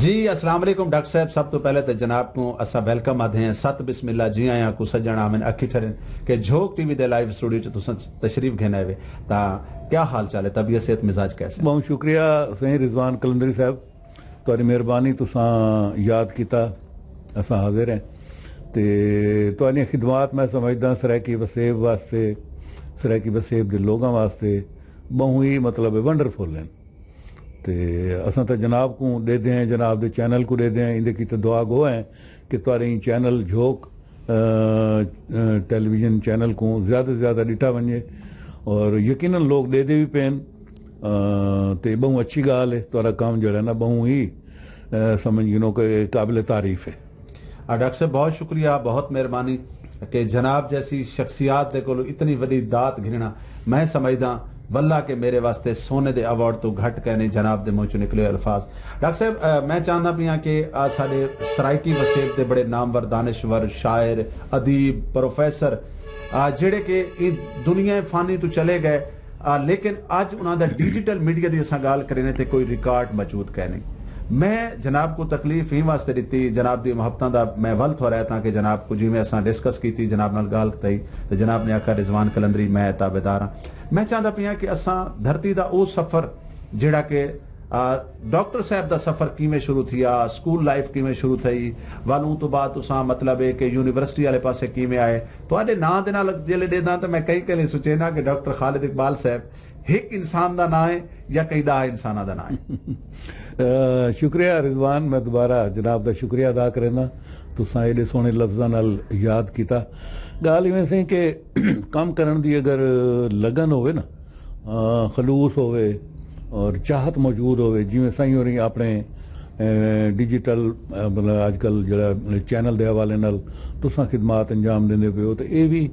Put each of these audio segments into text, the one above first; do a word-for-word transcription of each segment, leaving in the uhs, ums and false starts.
جی السلام علیکم ڈاکٹر صاحب، سب توں پہلے تے جناب کوں اساں ویلکم آدھے ہیں، ست بسم اللہ، جی آیاں کوں سجݨ آون اکھی ٹھرن کہ جھوک ٹی وی دے لائیو سٹوڈیو چ تساں تشریف گھن آئے وے، تاں کیا حال چال ہے؟ طبیعت، صحت، مزاج کیسے ہیں؟ بہت شکریہ سائیں رضوان قلندری صاحب، تہاݙی مہربانی، تساں یاد کیتا، اساں حاضر ہیں۔ تے تہاݙیاں خدمات میں سمجھداں سرائیکی وسیب واسطے، سرائیکی وسیب دے لوگاں واسطے ٻہوں ہی مطلب ونڈرفل ہیں۔ تے اساں تاں جناب کوں ݙیدے ہیں، جناب دے چینل کوں ݙیدے ہیں، ایندے کیتے دعا گو ہیں کہ تہاݙے ایں چینل جھوک، آ، آ، ٹیلی ویژن چینل کوں زیادہ توں زیادہ ݙٹھا ونڄے، اور یقیناً لوگ ݙیدے وی پئن۔ آ، تے ٻہوں اچھی ڳالھ ہے، تہاݙا کم جیڑھا نا ٻہوں ہی، آ، سمجھ گھنو کہ قابل تعریف ہے۔ آ، ڈاکٹر صاحب، بہت شکریہ، بہت مہربانی کہ جناب جیسی شخصیات دے کولوں اتنی وݙی دات گھنݨا، میں سمجھداں واللہ کہ میرے واسطے سونے دے ایوارڈ توں گھٹ کائنی جناب دے منہ چوں نکلے ہوئے الفاظ۔ ڈاکٹر صاحب، آ، میں چاہندا پیاں کہ آ ساݙے سرائیکی وسیب دے بڑے نامور دانشور، شاعر، ادیب، پروفیسر، آ، جیڑھے کہ ایں دنیا فانی توں چلے ڳئے، آ، لیکن اڄ انہاں دا ڈیجیٹل میڈیا دی اساں ڳالھ کرینے تے کوئی ریکارڈ موجود کائنی۔ میں جناب کوں تکلیف ایں واسطے ݙتی، جناب دی محبتاں دا میں ول تھورا ہے، تاں کہ جناب کوں جیویں اساں ڈسکس کیتی، جناب نال ڳالھ کتائی، تے جناب نے آکھیا، "رضوان قلندری، میں تابعدار ہاں۔" میں چاہندا پیاں کہ اساں دھرتی دا او سفر جیڑھا کہ، آ، ڈاکٹر صاحب دا سفر کیویں شروع تھیا، سکول لائف کیویں شروع تھئی، ول اوں توں بعد تساں مطلب ہے کہ یونیورسٹی والے پاسے کیویں آئے، تہاݙے ناں دے نال جیلے ݙیہداں تاں میں کئی کئی سوچینداں کہ ڈاکٹر خالد اقبال صاحب ہک انسان دا ناں ہے یا کئی ݙاہ انساناں دا ناں ہے؟ آ، شکریہ رضوان، میں دوبارہ جناب دا شکریہ ادا کرینداں، تساں ایݙے سوہݨے لفظاں نال یاد کیتا۔ ڳالھ ایویں سئیں کہ کم کرݨ دی اگر لگن ہووے نا، آ، خلوص ہووے اور چاہت موجود ہووے، جیویں سائیں ہوری اپݨے، اے، ڈیجیٹل، اے، مطلب اڄ کل جیڑھا چینل دے حوالے نال تساں خدمات انجام ݙیندے پئے ہو، تے اے وی،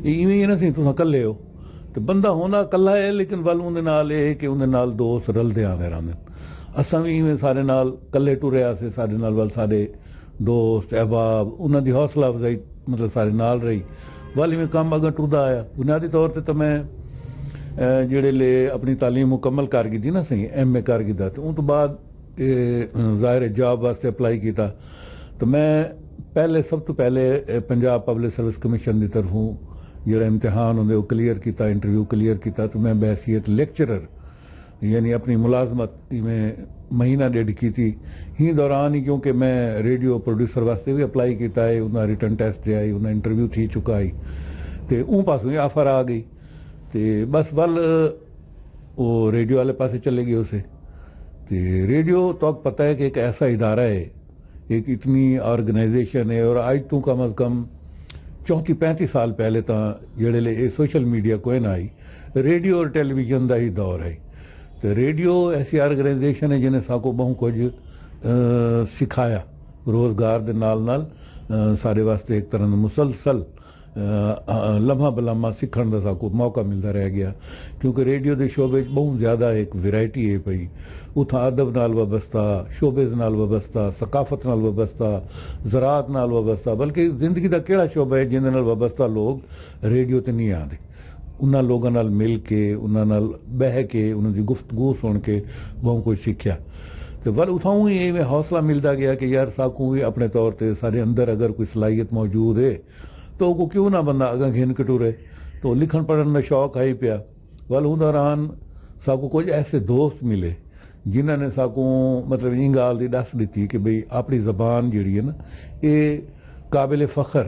اے ایویں ہی نہ سئیں، تساں کلھے ہو۔ تے بندہ ہوندا کلھا ہے، لیکن ول اوندے نال اے ہے کہ اوندے نال دوست رلدے آندے رہندن۔ اساں وی ایویں سارے نال کلھے ٹرے ہاسے، ساݙے نال ول ساݙے دوست، احباب، انہاں دی حوصلہ افزائی مطلب سارے نال رہی۔ ول ایویں کم اڳاں ٹردا آیا۔ بنیادی طور تے تاں میں، اے، جیڑھے لے اپݨی تعلیم مکمل کر گھدی نا سئیں، ایم اے کر گھدا، تے اوں توں بعد، اے، ظاہر ہے جاب واسطے اپلائی کیتا۔ تو میں پہلے، سب توں پہلے، اے، پنجاب پبلک سروس کمیشن دی طرفوں جیڑھا امتحان ہوندے، او کلیئر کیتا، انٹرویو کلیئر کیتا، تو میں بحیثیت لیکچرر یعنی اپݨی ملازمت ایویں مہینہ ݙیڈھ کیتی۔ ہیں دوران ہی کیونکہ میں ریڈیو پروڈیوسر واسطے وی اپلائی کیتا ہے، انہاں ریٹن ٹیسٹ ݙے آئی، انہاں انٹرویو تھی چکا ہئی، تے اوں پاسوں ہی آفر آ ڳئی۔ تے بس ول او ریڈیو والے پاسے چلے ڳیوسے۔ تے ریڈیو تہاکوں پتہ ہے کہ ہک ایسا ادارہ ہے، ہک اتنی آرگنائزیشن ہے، اور اڄ توں کم از کم چونتی پینتی سال پہلے تاں جیڑھے لے اے سوشل میڈیا کوئے نہ آئی، ریڈیو اور ٹیلی ویژن دا ہی دور ہے۔ تے ریڈیو ایسی آرگنائزیشن ہے جنہیں ساکوں ٻہوں کجھ، آ، سکھایا۔ روزگار دے نال نال، آ، ساݙے واسطے ہک طرح دا مسلسل، آ، آ، لمحہ بلمحہ سکھݨ دا ساکوں موقع ملدا رہ ڳیا، کیونکہ ریڈیو دے شعبے وچ ٻہوں زیادہ ہک ورائٹی ہے پئی۔ اتھاں ادب نال وابستہ، شوبز نال وابستہ، ثقافت نال وابستہ، زراعت نال وابستہ، بلکہ زندگی دا کیڑھا شعبہ ہے جیندے نال وابستہ لوگ ریڈیو تے نہیں آندے۔ انہاں لوگاں نال مل کے، انہاں نال ٻہہ کے، انہاں دی گفتگو سݨ کے ٻہوں کجھ سکھیا۔ تے ول اتھاؤں ہی ایویں حوصلہ ملدا ڳیا کہ یار ساکوں وی اپݨے طور تے ساݙے اندر اگر کوئی صلاحیت موجود ہے تو اوکوں کیوں نہ بندہ اڳاں گھن کے ٹرے۔ تو لکھݨ پڑھݨ دا شوق ہئی پیا۔ ول اوں دوران ساکوں کجھ ایسے دوست ملے جنہاں نے ساکوں مطلب ایں ڳالھ دی ݙس ݙتی کہ بھئی اپݨی زبان جیڑھی ہے نا، اے قابل فخر،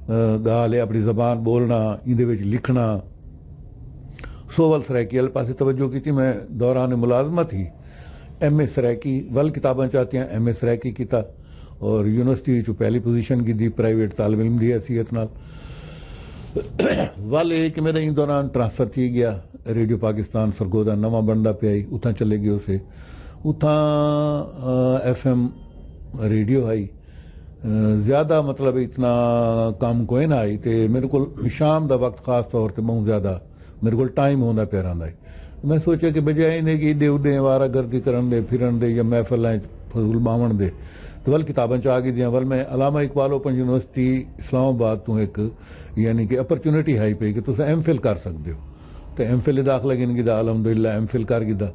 آ، ڳالھ ہے، اپݨی زبان ٻولݨا، ایندے وچ لکھݨا۔ سو ول سرائیکی والے پاسے توجہ کیتی۔ میں دوران ملازمت ہی ایم اے سرائیکی، ول کتاباں چاتیاں، ایم اے سرائیکی کیتا اور یونیورسٹی وچوں پہلی پوزیشن گھدی پرائیویٹ طالب علم دی حیثیت نال۔ ول اے کہ میرا ایں دوران ٹرانسفر تھی ڳیا، ریڈیو پاکستان سرگودھا نواں بݨدا پیا ہئی، اتھاں چلے ڳیوسے۔ اتھاں، آ، ایف ایم ریڈیو ہئی، آ، زیادہ مطلب اتنا کم کوئے نہ ہئی، تے میرے کول شام دا وقت خاص طور تے ٻہوں زیادہ میرے کول ٹائم ہوندا پیا رہندا ہئی۔ میں سوچیا کہ بجائے ایندے کہ ایݙے اݙے آوارہ گردی کرݨ دے، پھرݨ دے یا محفلاں اچ فضول ٻاہوݨ دے، تے ول کتاباں چا گھدیاں۔ ول میں علامہ Iqbal open university Islamabad توں ہک، یعنی کہ اپرچونٹی ہئی پئی کہ تساں ایم فل کر سڳدے ہو۔ تے ایم فل داخلہ گھن گھدا، الحمدللہ ایم فل کر گھدا۔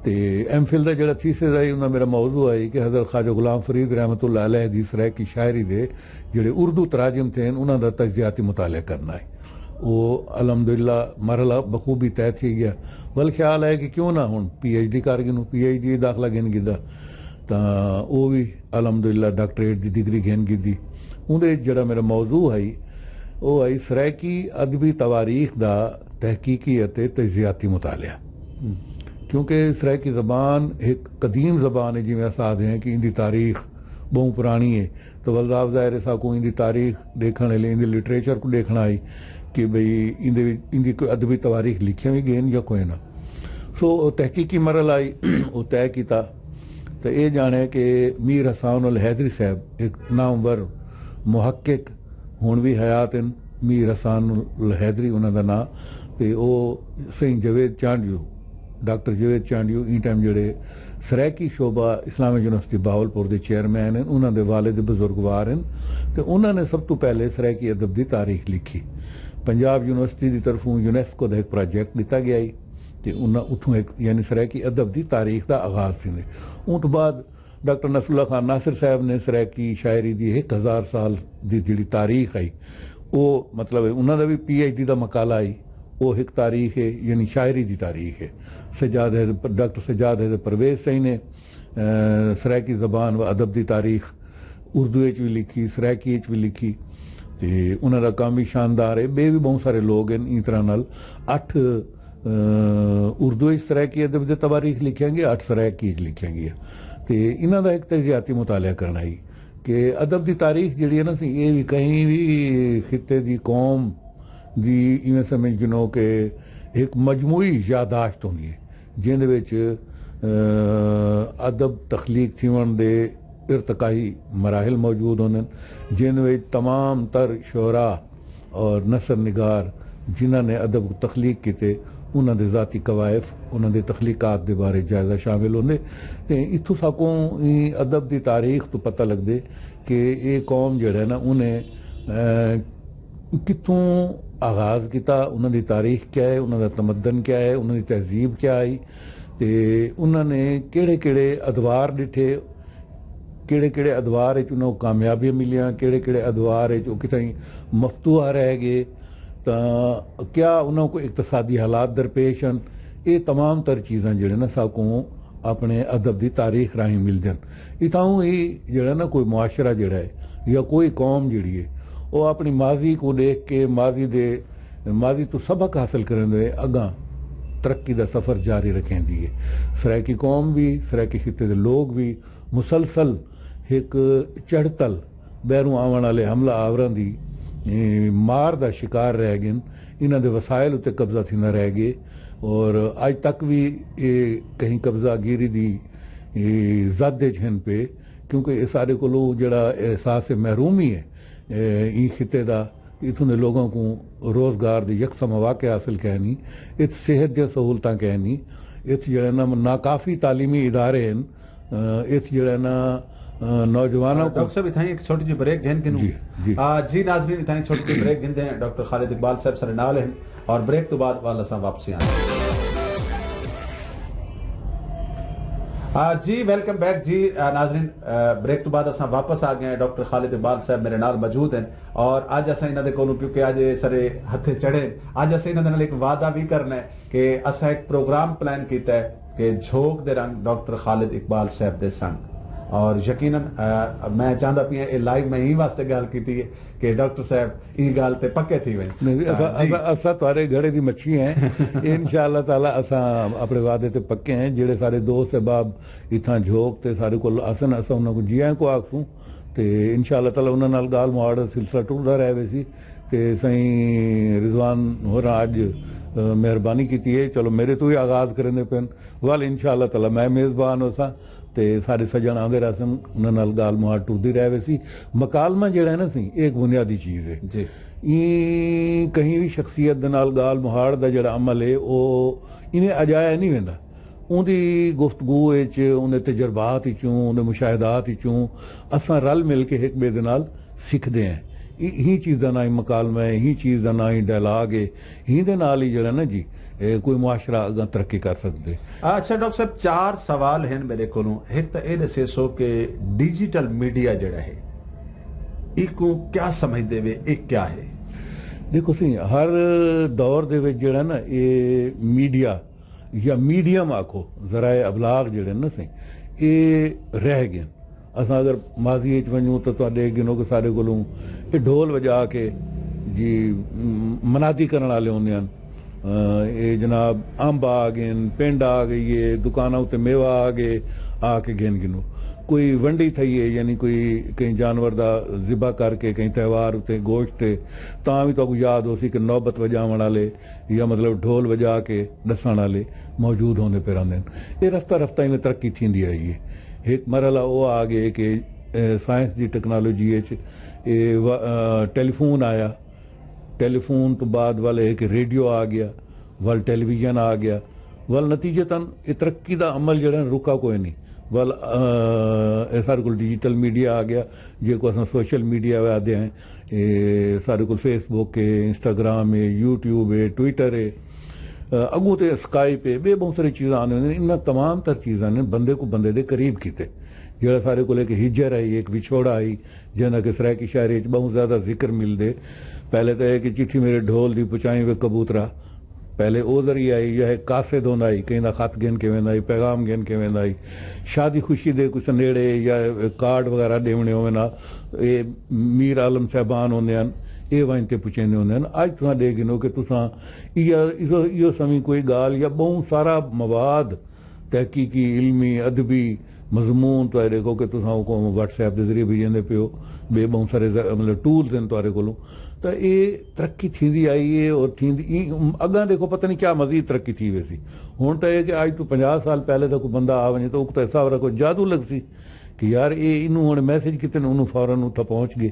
تے ایم فل دا جڑا تھیسز آئی، انہاں میرا موضوع آئی کہ حضرت خواجہ غلام فرید رحمۃ اللہ علیہ دی سرائیکی شاعری دے جڑے اردو تراجم تھے، انہاں دا تجزیاتی مطالعہ کرنا ہے۔ وہ الحمدللہ مرحلہ بخوبی طے تھی گیا۔ ول خیال ہے کہ کیوں نہ ہن پی ایچ ڈی کر گھنوں، پی ایچ ڈی داخلہ گھن گھدا، تاں او وی الحمدللہ ڈاکٹریٹ دی ڈگری گھن گھدی۔ اوندے وچ جڑا میرا موضوع ہئی، او ہئی سرائیکی ادبی تواریخ دا تحقیقی اتے تجزیاتی مطالعہ۔ کیونکہ سرائیکی زبان ہک قدیم زبان ہے، جیویں اساں آہدے ہیں کہ ایندی تاریخ ٻہوں پراݨی ہے، تو ول صاحب ظاہر ہے ساکوں ایندی تاریخ ݙیکھݨ ویلے ایندے لٹریچر کوں ݙیکھݨا ہئی کہ بھئی ایندے وچ، ایندی کوئی ادبی تواریخ لکھیاں وی ڳئین یا کوئی نہ۔ سو او تحقیقی مرحلہ ہئی، او طے کیتا۔ تے اے ڄاݨے کہ میر حسان الحیدری صاحب ہک نامور محقق ہݨ وی حیات ہن، میر حسان الحیدری انہاں دا ناں، تے او سئیں جاوید چانڈیو، ڈاکٹر جاوید چانڈیو ایں ٹائم جڑے سرائیکی شعبہ اسلامک یونیورسٹی بہاولپور دے چیئرمین ہن، انہاں دے والد بزرگوار ہن، تے انہاں نے سب توں پہلے سرائیکی ادب دی تاریخ لکھی۔ پنجاب یونیورسٹی دی طرفوں یونیسکو دا ہک پراجیکٹ ݙتا ڳیا ہئی، تے انہاں اتھوں ہک، یعنی سرائیکی ادب دی تاریخ دا آغاز تھیندے۔ اوں توں بعد ڈاکٹر نصراللہ خان ناصر صاحب نے سرائیکی شاعری دی ہک ہزار سال دی جڑی تاریخ ہئی، او مطلب ہے انہاں دا وی پی ایچ ڈی دا مقالہ ہئی، او ہک تاریخ ہے، یعنی شاعری دی تاریخ ہے۔ سجاد حیدر، ڈاکٹر سجاد حیدر پرویز سئیں نے، اے، سرائیکی زبان و ادب دی تاریخ اردو اچ وی لکھی، سرائیکی اچ وی لکھی، تے انہاں دا کم وی شاندار ہے۔ ٻئے وی ٻہوں سارے لوگ ہن، ایں طرح نال اٹھ، اے، اردو اچ سرائیکی ادب دے تواریخ لکھیاں ڳیاں، اٹھ سرائیکی اچ لکھیاں ڳیاں۔ تے انہاں دا ہک تجزیاتی مطالعہ کرݨا ہئی کہ ادب دی تاریخ جڑی ہے نا سی، اے وی کہیں وی خطے دی قوم دی ایویں سمجھ گھنو کہ ہک مجموعی یادداشت ہوندی ہے، جیندے وچ، اے، ادب تخلیق تھیوݨ دے ارتقائی مراحل موجود ہوندن، جن وچ تمام تر شعراء اور نثر نگار جنہاں نے ادب کوں تخلیق کیتے، انہاں دے ذاتی کوائف، انہاں دے تخلیقات دے بارے جائزہ شامل ہوندے۔ تے اتھوں ساکوں ایں ادب دی تاریخ توں پتہ لڳدے کہ اے قوم جڑا ہے نا، انہیں، اے، کتھوں آغاز کیتا، انہاں دی تاریخ کیا ہے، انہاں دا تمدن کیا ہے، انہاں دی تہذیب کیا ہئی، تے انہاں نے کیڑھے کیڑھے ادوار ݙٹھے، کیڑھے کیڑھے ادوار اچ انہاں کوں کامیابیاں ملیاں، کیڑھے کیڑھے ادوار اچ او کتھائیں مفتوحہ رہ ڳئے، تاں کیا انہاں کوں اقتصادی حالات درپیش ہن۔ اے تمام تر چیزاں جڑے نا ساکوں اپݨے ادب دی تاریخ راہیں ملدن۔ اتھاؤں ہی جڑا نا کوئی معاشرہ جڑا ہے یا کوئی قوم جڑی ہے، او اپݨی ماضی کوں ݙیکھ کے ماضی دے، ماضی توں سبق حاصل کریندے ہوئے اڳاں ترقی دا سفر جاری رکھیندی ہے۔ سرائیکی قوم وی، سرائیکی خطے دے لوگ وی مسلسل ہک چڑھتل ٻاہروں آوݨ آلے حملہ آوراں دی، اے، مار دا شکار رہ ڳئن، انہاں دے وسائل اتے قبضہ تھیندا رہ ڳئے، اور اڄ تک وی اے کہیں قبضہ گیری دی، اے، زد اچ ہن پئے، کیونکہ اے سارے کولوں جڑا احساس محرومی ہے، اے، ایں خطے دا، اتھوں دے لوگاں کوں روزگار دے یکساں مواقع حاصل کائنی، ات صحت دیاں سہولتاں کائنی، ات جڑا نا ناکافی تعلیمی ادارے ہن، ات جڑا نا، آ، نوجواناں کوں ڈاکٹر صاحب، اتھائیں ہک چھوٹی جی بریک گھن گھنوں۔ جی، جی۔ آ، جی ناظرین، اتھائیں چھوٹی جی بریک گھندے ہیں۔ ڈاکٹر خالد اقبال صاحب سارے نال ہیں اور بریک تو بعد وال اساں واپسی آنے۔ آ، جی، ویلکم بیک جی، آ، ناظرین، آ، بریک تو بعد اساں واپس آ ڳئے ہیں۔ ڈاکٹر خالد اقبال صاحب میرے نال موجود ہیں اور اڄ اساں انہاں دے کولوں، کیونکہ اڄ اے سارے ہتھے چڑھے ہیں، اڄ اساں انہاں دے نال ہک وعدہ وی کرنا ہے کہ اساں ہک پروگرام پلان کیتا ہے کہ جھوک دے رنگ ڈاکٹر خالد اقبال صاحب دے سنگ۔ اور یقیناً، آ، میں چاہندا پیاں اے لائیو میں ایں واسطے ڳالھ کیتی ہے کہ ڈاکٹر صاحب ایں ڳالھ تے پکے تھی ونڄن۔ نہیں، اساں، جی۔ اساں، اساں تہاݙے گھڑے دی مچھی ہیں۔ انشاءاللہ تعالیٰ اساں اپݨے وعدے تے پکے ہیں۔ جڑے سارے دوست احباب اتھاں جھوک تے سارے کول آسن، اساں انہاں کوں جی آئیں کوں آکھسوں۔ تے انشاءاللہ تعالیٰ انہاں نال ڳالھ مہاڑ دا سلسلہ ٹردا رہ ویسی۔ تے سائیں رضوان ہوراں اڄ، آ، مہربانی کیتی ہے۔ چلو، میرے توں ہی آغاز کریندے پن۔ ول انشاءاللہ تعالیٰ میں میزبان ہوساں تے سارے سڄݨ آندے رہسن، انہاں نال ڳالھ مہاڑ ٹردی رہ ویسی۔ مکالمہ جڑا ہے نا سی، اے ہک بنیادی چیز ہے۔ جی۔ ایں کہیں وی شخصیت دے نال ڳالھ مہاڑ دا جڑا عمل ہے، او ایویں اجایا نہیں ویندا۔ اوندی گفتگو اچ، اوندے تجربات اچوں، اوندے مشاہدات اچوں اساں رل مل کے ہک ٻئے دے نال سکھدے ہیں۔ ای-، ایں چیز دا ناں ہی مکالمہ ہے، ایں چیز دا ناں ہی ڈائلاگ ہے۔ ایں دے نال ہی جڑا نا جی، کوئی معاشرہ اگاں ترقی کر سکدے۔ اچھا ڈاکٹر صاحب، چار سوال ہن میرے کولوں۔ ہک تاں اے ݙسیسو کہ ڈیجیٹل میڈیا جیڑھا ہے، ایکوں کیا سمجھدے وے، اے کیا ہے؟ دیکھو سئیں، ہر دور دے وچ جیڑھا نا، اے میڈیا یا میڈیم آکھو، ذرائع ابلاغ جیڑھے نا سئیں، اے رہ ڳئن۔ اساں اگر ماضی اچ ونڄوں تاں تہاں ݙیکھ گھنو کہ ساݙے کولوں اے ڈھول وڄا کے جی، م-، منادی کرݨ آلے ہوندے ہن۔ اے جناب، امب آ ڳئن، پنڈ آ ڳئی ہے، دکاناں اتے میوہ آ ڳئے، آ کے گھن گھنو۔ کوئی ونڈی تھئی ہے، یعنی کوئی کہیں جانور دا ذبح کر کے کہیں تہوار اتے گوشت تے، تاں وی تہاکوں یاد ہوسی کہ نوبت وڄاوݨ آلے یا مطلب ڈھول وڄا کے ݙسݨ آلے موجود ہوندے پئے رہندے ہن۔ اے رفتہ رفتہ ایویں ترقی تھیندی آئی ہے۔ ہک مرحلہ او آ ڳئے کہ، اے، سائنس دی ٹیکنالوجی اچ اے و-، اے، ٹیلیفون آیا، ٹیلیفون توں بعد ول اے کہ ریڈیو آ ڳیا، ول ٹیلیویژن آ ڳیا، ول نتیجتاً اے ترقی دا عمل جیڑھا رکا کوئی نہیں۔ ول، اے، اے ساݙے کول ڈیجیٹل میڈیا آ ڳیا، جیکوں اساں سوشل میڈیا وی آہدے ہیں۔ اے ساݙے کول فیس بک ہے، انسٹاگرام ہے، یوٹیوب ہے، ٹویٹر ہے، اے، اڳوں تے اسکائپ ہے، ٻئے ٻہوں سارے چیزاں آندے ہوندے۔ انہاں تمام تر چیزاں نے بندے کوں بندے دے قریب کیتے۔ جیڑھا ساݙے کول ہک ہجر آئی، ہک وچھوڑا آئی، جیندا کہ سرائیکی شاعری اچ ٻہوں زیادہ ذکر ملدے۔ پہلے تاں اے کہ چٹھی میرے ڈھول دی پچائیں وے کبوترا، پہلے او ذریعہ ہئی یا ہک قاصد ہوندا ہئی، کہیں دا خط گھن کے ویندا ہئی، پیغام گھن کے ویندا ہئی۔ شادی خوشی دے کوئی سنیڑے یا کارڈ وغیرہ ݙیوݨے ہوون ہا، اے میر عالم صاحبان ہوندے ہن، اے ونڄ تے پچیندے ہوندے ہن۔ اڄ تساں ݙیکھ گھنو کہ تساں ایہا، ایہو، ایہو سویں کوئی ڳالھ یا ٻہوں سارا مواد، تحقیقی، علمی، ادبی مضمون تہاݙے ݙیکھو کہ تساں اوکوں واٹس ایپ دے ذریعے بھیجیندے پئے ہو، ٻئے ٻہوں سارے ز-، مطلب ٹولز ہن تہاݙے کولوں۔ تاں اے ترقی تھیندی آئی ہے اور تھیندی، ایں اڳاں ݙیکھو پتہ نہیں کیا مزید ترقی تھی ویسی۔ ہݨ تاں اے کہ اڄ توں پنجاہ سال پہلے دا کوئی بندہ آ ونڄے تاں اوکوں تاں ایسا ورا کوئی جادو لڳسی کہ یار اے اینوں ہݨ میسج کیتے نے، اونوں فوراً اتھاں پہنچ ڳئے۔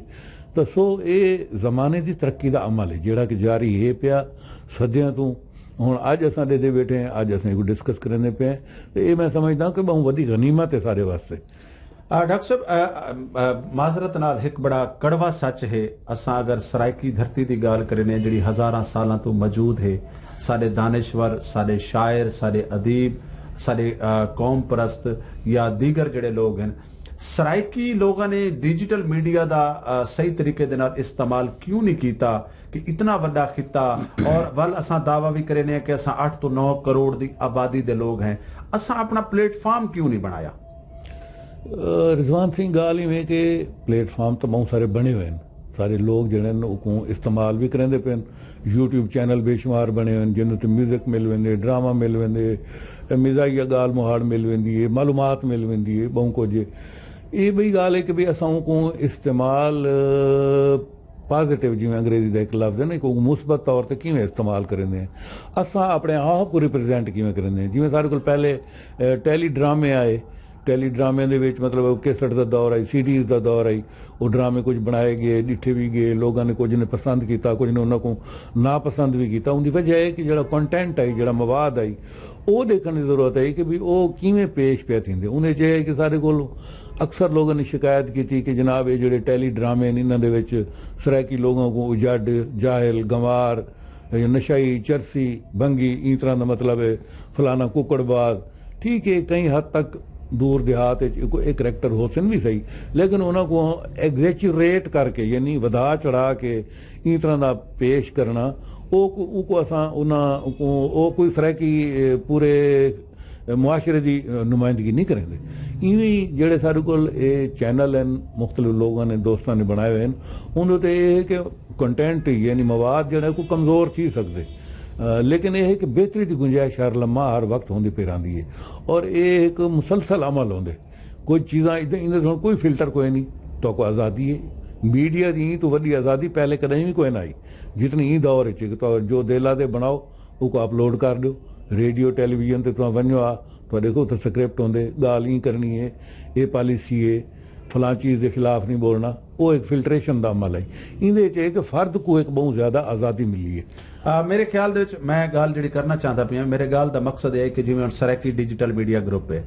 تاں سو اے زمانے دی ترقی دا عمل ہے جیڑھا کہ جاری ہے پیا صدیاں توں۔ ہݨ اڄ اساں ݙیہدے ٻیٹھے ہیں، اڄ اساں ایکوں ڈسکس کریندے پئے ہیں، تے اے میں سمجھداں کہ ٻہوں وݙی غنیمت ہے ساݙے واسطے۔ آ، ڈاکٹر صاحب، آ، آ، آ، معذرت نال ہک بڑا کڑوا سچ ہے، اساں اگر سرائیکی دھرتی دی ڳالھ کریندے ہیں جیڑھی ہزاراں سالاں توں موجود ہے، ساݙے دانشور، ساݙے شاعر، ساݙے ادیب، ساݙے، آ، قوم پرست یا دیگر جیڑھے لوگ ہن، سرائیکی لوگاں نے ڈیجیٹل میڈیا دا، آ، صحیح طریقے دے نال استعمال کیوں نہیں کیتا کہ اتنا وݙا خطہ، اور ول اساں دعویٰ وی کریندے ہیں کہ اساں اٹھ توں نو کروڑ دی آبادی دے لوگ ہیں، اساں اپݨا پلیٹ فارم کیوں نہیں بݨایا؟ اے، رضوان سئیں، ڳالھ ایویں کہ پلیٹ فارم تاں ٻہوں سارے بݨے ہوئے ہن، سارے لوگ جیڑھے ہن اوکوں استعمال وی کریندے پئے ہن۔ یوٹیوب چینل بے شمار بݨے ہوئے ہن جیندے تے میوزک مل ویندے، ڈرامہ مل ویندے، مزاحیہ ڳالھ مہاڑ مل ویندی ہے، معلومات مل ویندی ہے، ٻہوں کجھ ہے۔ اے ٻئی ڳالھ ہے کہ بھئی اساں اوکوں استعمال، اے، پازیٹیو، جیویں انگریزی دا ہک لفظ ہے نا، کہ مثبت طور تے کیویں استعمال کریندے ہیں، اساں اپݨے آپ کوں ریپرزینٹ کیویں کریندے ہیں۔ جیویں ساݙے کول پہلے، اے، ٹیلی ڈرامے آئے، ٹیلی ڈرامے دے وچ مطلب کیسٹ دا دور آئی، سی ڈیز دا دور آئی، او ڈرامے کجھ بݨائے ڳئے، ݙٹھے وی ڳئے، لوگاں نے کجھ نے پسند کیتا، کجھ نے انہاں کوں ناپسند وی کیتا۔ اوندی وجہ ہے کہ جیڑھا کنٹینٹ آئی، جیڑھا مواد آئی، او ݙیکھݨ دی ضرورت ہے کہ بھئی او کیویں پیش پیا تھیندے۔ اوندے وچ اے ہے کہ ساݙے کول اکثر لوگاں نے شکایت کیتی کہ جناب اے جیڑھے ٹیلی ڈرامے ہن، انہاں دے وچ سرائیکی لوگاں کوں اجڈ، جاہل، گنوار، نشئی، چرسی، بھنگی، ایں طرح دا مطلب ہے فلانا ککڑ باز۔ ٹھیک ہے، کہیں حد تک دور دیہات اچ کوئی اے کریکٹر ہوسن وی صحیح، لیکن انہاں کوں ایگزیچوریٹ کر کے، یعنی ودھا چڑھا کے ایں طرح دا پیش کرݨا، او کو-، او کو اساں انہاں کو-، او کوئی سرائیکی، اے، پورے معاشرے دی، اے، نمائندگی نہیں کریندے۔ ایویں جیڑھے ساݙے کول اے چینل ہن، مختلف لوگاں نے، دوستاں نے بݨائے ہوئے ہن، اوندے تے اے ہے کہ کنٹینٹ یعنی مواد جیڑھا ہے کوئی کمزور تھی سڳدے، اے، لیکن اے ہے کہ بہتری دی گنجائش ہر لمحہ، ہر وقت ہوندی پئی رہندی ہے اور اے ہک مسلسل عمل ہوندے۔ کجھ چیزاں ایندے، ایندے توں کوئی فلٹر کوئی نہیں، تہاکوں آزادی ہے۔ میڈیا دی ایں توں وݙی آزادی پہلے کݙاہیں وی کوئی نہ آئی، جتنی ایں دور اچ ہے کہ تہاکوں جو دل آہدے بݨاؤ، اوکوں اپلوڈ کر ݙیو۔ ریڈیو، ٹیلی ویژن تے تساں ونڄو ہا، تہاݙے کول اتھاں سکرپٹ ہوندے، ڳالھ ایں کرݨی ہے، اے پالیسی ہے، فلاں چیز دے خلاف نہیں ٻولݨا، او ہک فلٹریشن دا عمل ہے۔ ایندے اچ ہے کہ فرد کوں ہک ٻہوں زیادہ آزادی ملی ہے۔ آ، میرے خیال دے وچ میں ڳالھ جیڑھی کرݨا چاہندا پیاں، میرے ڳالھ دا مقصد اے ہے کہ جیویں ہݨ سرائیکی ڈیجیٹل میڈیا گروپ ہے،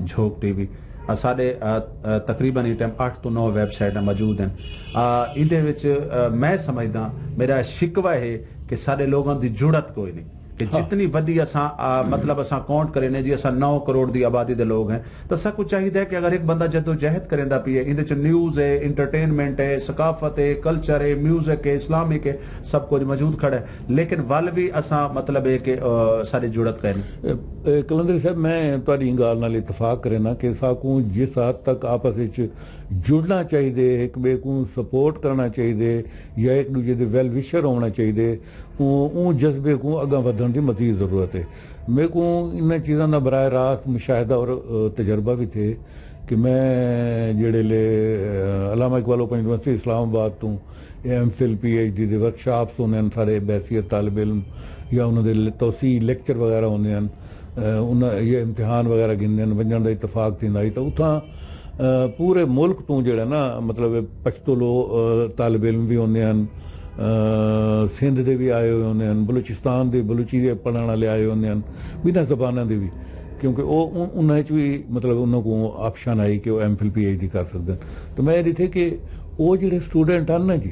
جھوک ٹی وی، آ، ساݙے، آ، آ، تقریباً ایں ٹائم اٹھ توں نو ویب سائٹاں موجود ہن۔ آ، ایندے وچ، آ، میں سمجھداں، میرا شکوہ ہے کہ ساݙے لوگاں دی جرات کوئی نہیں۔ کہ ہاں۔ جتنی وڈی اساں، آ، مطلب اساں کاؤنٹ کرینے جی، اساں نو کروڑ دی آبادی دے لوگ ہیں، تاں ساکوں چاہیدا ہے کہ اگر ہک بندہ جدوجہد کریندا پئے، ایندے چ نیوز ہے، انٹرٹینمنٹ ہے، ثقافت ہے، کلچر ہے، میوزک ہے، اسلامک ہے، سب کجھ موجود کھڑا ہے، لیکن ول وی اساں مطلب ہے کہ، آ، ساݙی جڑت کائنی۔ اے، اے، قلندری صاحب، میں تہاݙی ایں ڳالھ نال اتفاق کرینداں کہ ساکوں جس حد تک آپس وچ جڑنا چاہیدے، ہک ٻئے کوں سپورٹ کرݨا چاہیدے یا ہک ݙوجھے دے ویل وشر ہووݨا چاہیدے، اوں، اوں جذبے کوں اڳاں ودھݨ دی مزید ضرورت ہے۔ میکوں انہاں چیزاں دا براہ راست مشاہدہ اور، آ، تجربہ وی تھئے کہ میں جیڑھے لے، آ، علامہ Iqbal open university Islamabad توں M Phil, P H D دے ورکشاپس ہوندے ہن، سارے بحیثیت طالب علم یا انہاں دے توسیعی لیکچر وغیرہ ہوندے ہن، آ، انہاں، یا امتحان وغیرہ گھندے ہن، ونڄݨ دا اتفاق تھیندا ہئی، تاں اتھاں، آ، پورے ملک توں جیڑھا نا، مطلب، پشتو لو-، آ، طالب علم وی ہوندے ہن، آ، سندھ دے وی آئے ہوئے ہوندے ہن، بلوچستان دے، بلوچی دے پڑھݨ والے آئے ہوئے ہوندے ہن، ٻنہاں زباناں دے وی، کیونکہ او ان-، انہاں وچ وی، مطلب، انہاں کوں آپشن آئی کہ او M Phil, P H D کر سڳدن۔ تو میں ݙٹھے کہ او جیڑھے اسٹوڈنٹ ہن نا جی،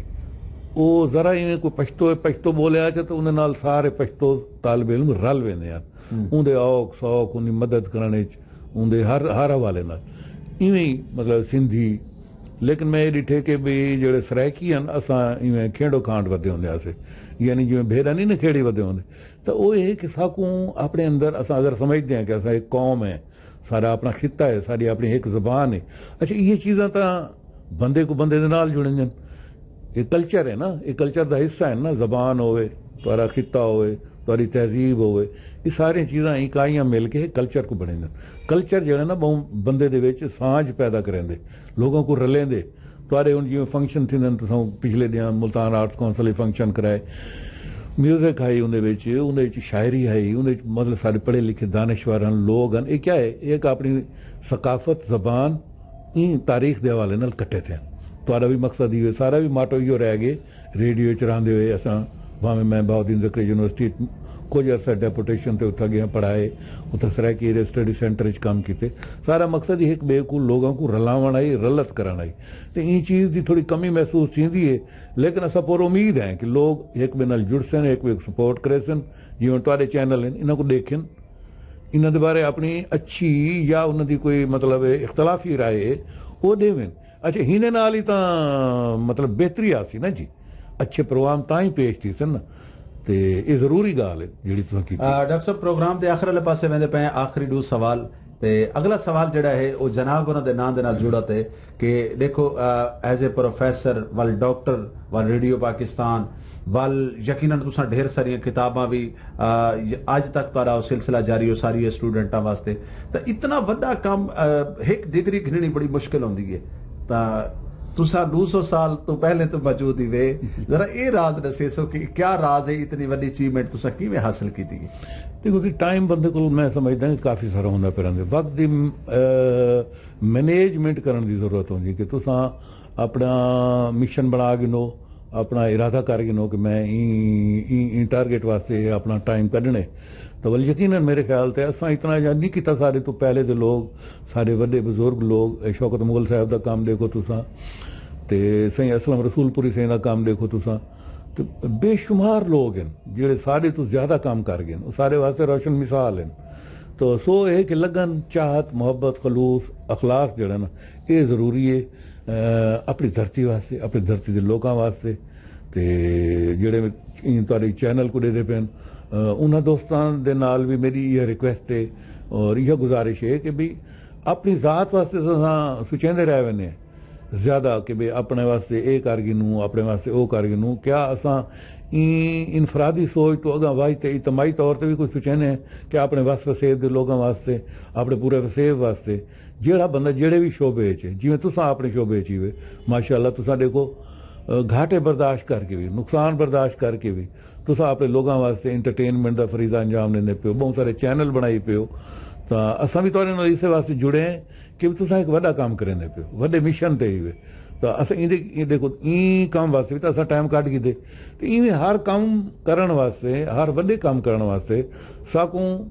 او ذرا ایویں کوئی پشتو، پشتو ٻولیا چا، تو انہاں نال سارے پشتو طالب علم رل ویندے ہن۔ ہوں۔ اوندے اوکھ سوکھ، اوندی مدد کرݨ وچ، اوندے ہر، ہر حوالے نال۔ ایویں، مطلب، سندھی، لیکن میں اے ݙٹھے کہ بھئی جیڑھے سرائیکی ہن، اساں ایویں کھینڈو کھانڈ ودے ہوندے ہاسے، یعنی جیویں بھیݙاں نہیں نہ کھیڑی ودے ہوندے، تاں او اے کہ ساکوں اپݨے اندر، اساں اگر سمجھدے ہیں کہ اساں ہک قوم ہے، ساݙا اپݨا خطہ ہے، ساݙی اپݨی ہک زبان ہے، اچھا، ایہے چیزاں تاں بندے کوں بندے دے نال جڑیندن۔ اے کلچر ہے نا، اے کلچر دا حصہ ہے نا، زبان ہووے، تہاݙا خطہ ہووے، تہاݙی تہذیب ہووے، اے ساریاں چیزاں اکائیاں مل کے کلچر کوں بݨیندن۔ کلچر جیڑھا نا، ٻہوں بندے دے وچ سانجھ پیدا کریندے، لوکاں کوں رلیندے۔ تہاݙے ہݨ جیویں فنکشن تھیندن، تساں پچھلے ݙینہاں ملتان آرٹس کونسل وچ فنکشن کرائے، میوزک ہئی اوندے وچ، اوندے وچ شاعری ہئی، اوندے وچ، مطلب، ساݙے پڑھے لکھے دانشور ہن، لوگ ہن۔ اے کیا ہے؟ اے ہک اپݨی ثقافت، زبان، ایں تاریخ دے حوالے نال کٹھے تھئے۔ تہاݙا وی مقصد ایہو ہے، سارا وی ماٹو ایہو رہ ڳئے۔ ریڈیو اچ رہندے ہوئے اساں، بھاویں میں بہاؤالدین زکریا یونیورسٹی اچ کجھ عرصہ ڈیپوٹیشن تے اتھاں ڳیاں پڑھائے، اتھاں سرائیکی ایریا اسٹڈی سینٹر اچ کم کیتے۔ سارا مقصد ایہو ہک ٻئے کوں، لوگاں کوں رلاوݨ ہئی، رلت کرݨ ہئی۔ تے ایں چیز دی تھوڑی کمی محسوس تھیندی ہے، لیکن اساں پر امید ہیں کہ لوگ ہک ٻئے نال جڑسن، ہک ٻئے کوں سپورٹ کریسن، جیویں تہاݙے چینل ہن، انہاں کوں ݙیکھن، انہاں دے بارے اپݨی اچھی یا انہاں دی کوئی، مطلب، اختلافی رائے ہے، او ݙیون۔ اچھا، ہیندے نال ہی تاں، مطلب، بہتری آسی نا جی، اچھے پروگرام تاں ہی پیش تھیسن نا۔ تے اے ضروری ڳالھ ہے جیڑھی تساں کیتی۔ آ، ڈاکٹر صاحب، پروگرام دے آخر والے پاسے ویندے پئے ہیں، آخری ݙو سوال۔ تے اڳلا سوال جیڑھا ہے، او جناب ہوراں دے ناں دے نال جڑت ہے کہ ݙیکھو، آ، ایز اے پروفیسر، ول ڈاکٹر، ول ریڈیو پاکستان، ول یقیناً تساں ڈھیر ساریاں کتاباں وی، آ، اڄ تک تہاݙا او سلسلہ جاری ہو، ساری اسٹوڈنٹاں واسطے۔ تاں اتنا وݙا کم، آ، ہک ڈگری گھنݨی بڑی مشکل ہوندی ہے۔ تاں تساں ݙو سو سال توں پہلے توں موجود ہیوے، ذرا اے راز ݙسیسو کہ کیا راز ہے، اتنی وݙی اچیومنٹ تساں کیویں حاصل کیتی ہے؟ ݙیکھو جی، ٹائم بندے کول، میں سمجھدا کہ کافی سارا ہوندا پیا رہندے۔ وقت دی، آ، مینجمنٹ کرݨ دی ضرورت ہوندی کہ تساں اپݨا مشن بݨا گھنو، اپݨا ارادہ کر گھنو کہ میں ایں، ایں، ایں ٹارگٹ واسطے اپݨا ٹائم کڈھݨے۔ تاں ول یقیناً میرے خیال تے اساں اتنا یا نہیں کیتا، ساݙے توں پہلے دے لوگ، ساݙے وݙے بزرگ لوگ، اے شوکت مغل صاحب دا کم ݙیکھو تساں، تے سئیں اسلم رسول پوری سئیں دا کم ݙیکھو تساں، تے بے شمار لوگ ہن جیڑھے ساݙے توں زیادہ کم کر ڳئے ہن، او ساݙے واسطے روشن مثال ہن۔ تو سو اے کہ لگن، چاہت، محبت، خلوص، اخلاص جیڑھا نا، اے ضروری ہے، آ، اپݨی دھرتی واسطے، اپݨی دھرتی دے لوکاں واسطے۔ تے جیڑھے ایں تہاݙے چینل کوں ݙیہدے پئے ہن، آ، انہاں دوستاں دے نال وی میݙی ایہا ریکویسٹ ہے اور ایہا گزارش ہے کہ بھئی اپݨی ذات واسطے تاں اساں سوچیندے رہ ویندے ہیں زیادہ کہ بھئی اپݨے واسطے اے کر گھنوں، اپݨے واسطے او کر گھنوں، کیا اساں ایں انفرادی سوچ توں اڳاں ودھ تے اجتماعی طور تے وی کجھ سوچیندے ہیں کہ اپݨے وس وسیب دے لوکاں واسطے، اپݨے پورے وسیب واسطے، جیڑھا بندہ جیڑھے وی شعبے اچ ہے، جیویں تساں اپݨے شعبے اچ ہیوے، ماشاءاللہ تساں ݙیکھو، آ، گھاٹے برداشت کر کے وی، نقصان برداشت کر کے وی، تساں اپݨے لوکاں واسطے انٹرٹینمنٹ دا فریضہ انجام ݙیندے پئے ہو، ٻہوں سارے چینل بݨائی پئے ہو، تاں اساں وی تہاݙے نال اسے واسطے جڑے ہیں کہ تساں ہک وݙا کم کریندے پئے ہو، وݙے مشن تے ہیوے۔ تاں اساں ایندے، ایں ݙیکھو، ایں کم واسطے وی تاں اساں ٹائم کڈھ گھدے۔ تے ایویں ہر کم کرݨ واسطے، ہر وݙے کم کرݨ واسطے ساکوں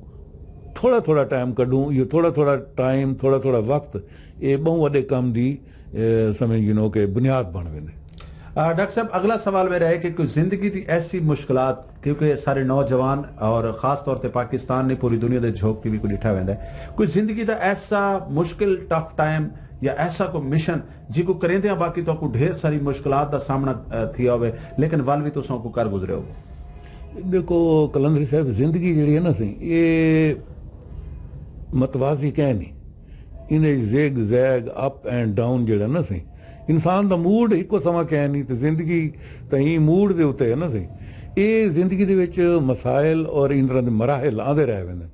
تھوڑا تھوڑا ٹائم کڈھوں، ایہو تھوڑا تھوڑا ٹائم، تھوڑا تھوڑا وقت، اے ٻہوں وݙے کم دی، اے، سمجھ گھنو کہ بنیاد بݨ ویندے۔ آ، ڈاکٹر صاحب، اڳلا سوال میرا ہے کہ کوئی زندگی دی ایسی مشکلات کیونکہ سارے نوجوان اور خاص طور تے پاکستان نے پوری دنیا دے جھوک ٹی وی کو ڈٹھا ویندا ہے۔ کوئی زندگی دا ایسا مشکل، ٹف ٹائم یا ایسا کوئی مشن جی کو کریندیاں باقی تو کو ڈھیر ساری مشکلات دا سامنا، اے، تھیا ہوئے، لیکن ول بھی تساں کو کر گزرے ہو؟ دیکھو کلندری صاحب، زندگی جڑی ہے نا سی، یہ متوازی کہیں نہیں۔ انہیں zag zag, up and down جڑا نا سی، انسان دا موڈ ہکو سما کہیں نہیں، تے زندگی تاں ہی موڈ دے اتے ہے نا سی۔ اے زندگی دے وچ مسائل اور ان طرح دے مراحل آندے رہ ویندے۔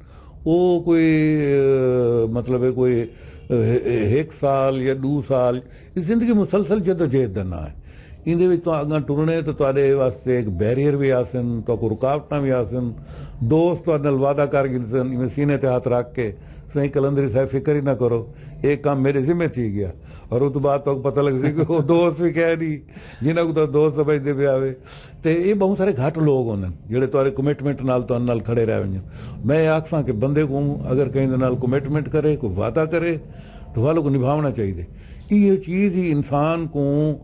او کوئی، اے، مطلب ہے کوئی، اے، ہک سال یا ڈو سال، اے زندگی مسلسل جدوجہد دا ناں ہے۔ ایندے وچ تہاں اگاں ٹرݨے تاں تہاݙے واسطے ہک بیریئر وی آسن، تہاکوں رکاوٹاں وی آسن۔ دوست تہاݙے نال وعدہ کر گھنسن، ایویں سینے تے ہتھ رکھ کے، "سئیں قلندری صاحب فکر ہی نہ کرو، اے کم میݙے ذمے تھی ڳیا۔" اور اوں توں بعد تہاکوں پتہ لڳسی کہ او دوست وی کہیں نی، جنہاں کوں تاں دوست سمجھدے پئے ہاوے۔ تے اے ٻہوں سارے گھٹ لوگ ہوندن جیڑھے تہاݙے کمٹمنٹ نال تہاݙے نال کھڑے رہ ونڄن۔ میں اے آکھساں کہ بندے کوں اگر کہیں دے نال کمٹمنٹ کرے، کوئی وعدہ کرے، تاں والوں کوں نبھاوݨا چاہیدے۔ ایہو چیز ہی انسان کوں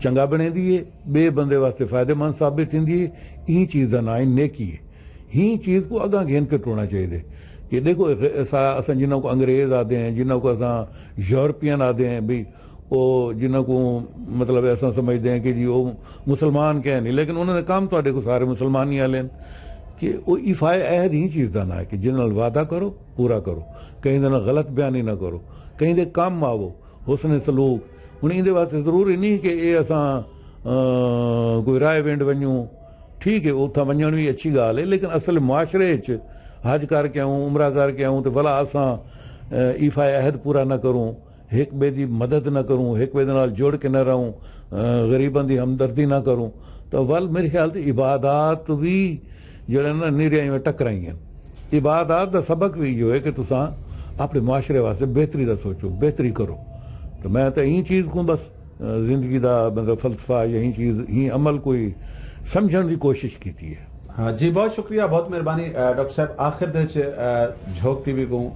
چنگا بݨیندی ہے، ٻئے بندے واسطے فائدہ مند ثابت تھیندی ہے۔ ایں چیز دا ناں ہے نیکی ہے۔ ایں چیز کوں اڳاں گھن کے ٹرݨا چاہیدے کہ ݙیکھو، اساں، اساں جنہاں کوں انگریز آہدے ہیں، جنہاں کوں اساں یورپین آہدے ہیں، بھئی او جنہاں کوں مطلب اساں سمجھدے ہیں کہ جی او مسلمان کہیں نہیں، لیکن انہاں دے کم تہاݙے کوں سارے مسلمانی آلے ہن۔ کہ او ایفائے عہد ایں چیز دا ناں ہے کہ جنہاں نال وعدہ کرو، پورا کرو، کہیں دے نال غلط بیانی نہ کرو، کہیں دے کم آوو، حسن سلوک۔ ہݨ ایندے واسطے ضروری نہیں کہ اے اساں، آ، کوئی رائے ونڈ ونڄوں، ٹھیک ہے، اتھاں ونڄݨ وی اچھی ڳالھ ہے، لیکن اصل معاشرے اچ حج کر کے آؤں، عمرہ کر کے آؤں، تے ولا اساں، آ، ایفائے عہد پورا نہ کروں، ہک ٻئے دی مدد نہ کروں، ہک ٻئے دے نال جڑ کے نہ رہوں، آ، غریباں دی ہمدردی نہ کروں، تاں ول میرے خیال تے عبادات وی جیڑھے نا نیریاں ایویں ٹکرائیں ہن۔ عبادات دا سبق وی ایہو ہے کہ تساں اپݨے معاشرے واسطے بہتری دا سوچو، بہتری کرو۔ تے میں تاں ایں چیز کوں بس، آ، زندگی دا مطلب فلسفہ یا ایں چیز، ایں عمل کوئی سمجھݨ دی کوشش کیتی ہے۔ ہاں جی، بہت شکریہ، بہت مہربانی، آ، ڈاکٹر صاحب۔ آخر دے وچ، آ، جھوک ٹی وی کوں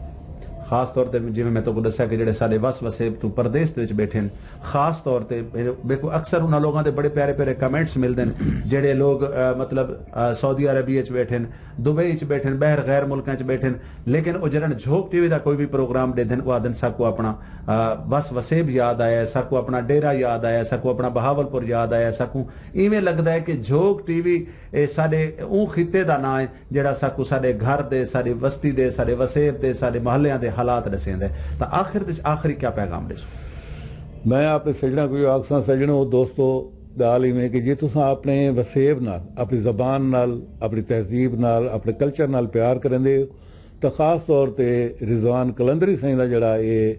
خاص طور تے جیویں میں تہاکوں ݙسیا کہ جیڑھے ساݙے وس وسیب توں پردیس دے وچ ٻیٹھے ہن، خاص طور تے میرے، میرے کوں اکثر انہاں لوگاں دے بڑے پیارے پیارے کمنٹس ملدے ہن، جیڑھے لوگ، آ، مطلب، آ، سعودی عربیہ اچ ٻیٹھے ہن، دبئی اچ ٻیٹھے ہن، ٻاہر غیر ملکاں اچ ٻیٹھے ہن، لیکن او جیڑھے جھوک ٹی وی دا کوئی وی پروگرام ݙیدھن، او آہدن ساکوں اپݨا، آ، وس وسیب یاد آیا ہے، ساکوں اپݨا ڈیرہ یاد آیا ہے، ساکوں اپݨا بہاولپور یاد آیا ہے، ساکوں ایویں لڳدا ہے کہ جھوک ٹی وی اے ساݙے اوں خطے دا ناں ہے جیڑھا ساکوں ساݙے گھر دے، ساݙی وستی دے، ساݙے وسیب دے، ساݙے محلیاں دے حالات ݙسیندا ہے۔ تاں آخر دے وچ آخری کیا پیغام ݙیسو؟ میں اپݨے سڄݨاں کوں ایہو آکھساں، سڄݨو دوستو، ڳالھ ایویں کہ جے تساں اپݨے وسیب نال، اپݨی زبان نال، اپݨی تہذیب نال، اپݨے کلچر نال پیار کریندے ہو، تاں خاص طور تے رضوان قلندری سئیں دا جیڑھا اے،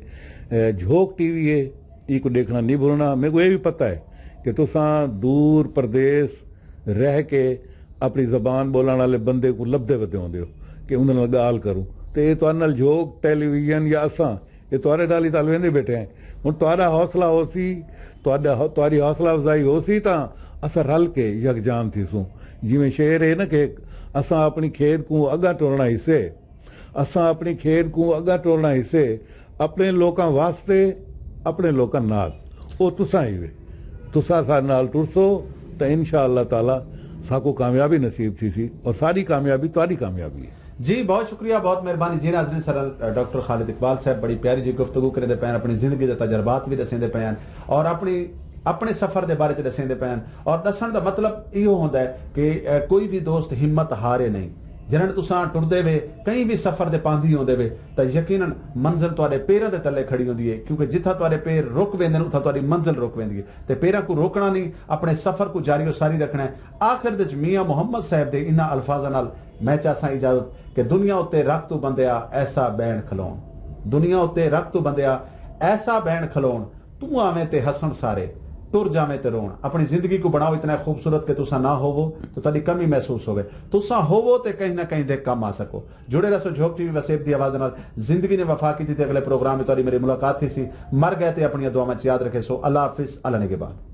اے، جھوک ٹی وی اے، ایکوں ݙیکھݨا نہیں بھلݨا۔ میکوں اے وی پتہ ہے کہ تساں دور پردیس رہ کے اپݨی زبان ٻولݨ آلے بندے کوں لبھدے ودے ہوندے ہو کہ اوندے نال ڳالھ کروں۔ تے اے تہاݙے نال جھوک ٹیلی ویژن یا اساں، اے تہاݙے نال ہی تاں الویندے ٻیٹھے ہیں۔ ہݨ تہاݙا حوصلہ ہوسی، تہاݙا حو-، تہاݙی حوصلہ افزائی ہوسی تاں اساں رل کے یکجان تھیسوں۔ جیویں شعر ہے نا کہ اساں اپݨی کھیݙ کوں اڳاں ٹرݨا ہسے، اساں اپݨی کھیݙ کوں اڳاں ٹرݨا ہسے، اپݨے لوکاں واسطے، اپݨے لوکاں نال۔ او تساں ہی وے۔ تساں ساݙے نال ٹرسو تاں انشاءاللہ تعالیٰ ساکوں کامیابی نصیب تھیسی، اور ساݙی کامیابی تہاݙی کامیابی ہے۔ جی، بہت شکریہ، بہت مہربانی۔ جی ناظرین، ساݙے نال ڈاکٹر خالد اقبال صاحب بڑی پیاری جی گفتگو کریندے پئے ہن، اپݨی زندگی دے تجربات وی ݙسیندے پئے ہن، اور اپݨی، اپݨے سفر دے بارے چ ݙسیندے پئے ہن۔ اور ݙسݨ دا مطلب ایہو ہوندا ہے کہ، اے، کوئی وی دوست ہمت ہارے نہیں۔ جݙݨ تساں ٹردے وے، کہیں وی سفر دے پاندھی ہوندے وے، تاں یقیناً منزل تہاݙے پیراں دے تلے کھڑی ہوندی ہے، کیونکہ جتھاں تہاݙے پیر رک ویندن، اتھاں تہاݙی منزل رک ویندی ہے۔ تے پیراں کوں روکݨا نہیں، اپݨے سفر کوں جاری و ساری رکھݨا ہے۔ آخر دے وچ میاں محمد صاحب دے انہاں الفاظاں نال میں چاساں اجازت کہ دنیا اتے رکھ توں بندیا ایسا بین کھلوݨ۔ دنیا اتے رکھ توں بندیا ایسا بین کھلوݨ، توں آویں تے ہسݨ سارے، ٹر جاویں تے رووݨ۔ اپݨی زندگی کوں بݨاؤ اتنا خوبصورت کہ تساں نہ ہووو تے تہاݙی کمی محسوس ہووے۔ تساں ہووو تے کہیں نہ کہیں دے کم آ سکو۔ جڑے رہسو جھوک ٹی وی وسیب دی آواز نال۔ زندگی نے وفا کیتی تے اڳلے پروگرام وچ تہاݙی میݙی ملاقات تھیسی۔ مر ڳئے تے اپݨیاں دعاواں چ یاد رکھیسو۔ اللہ حافظ، اللہ نگہبان۔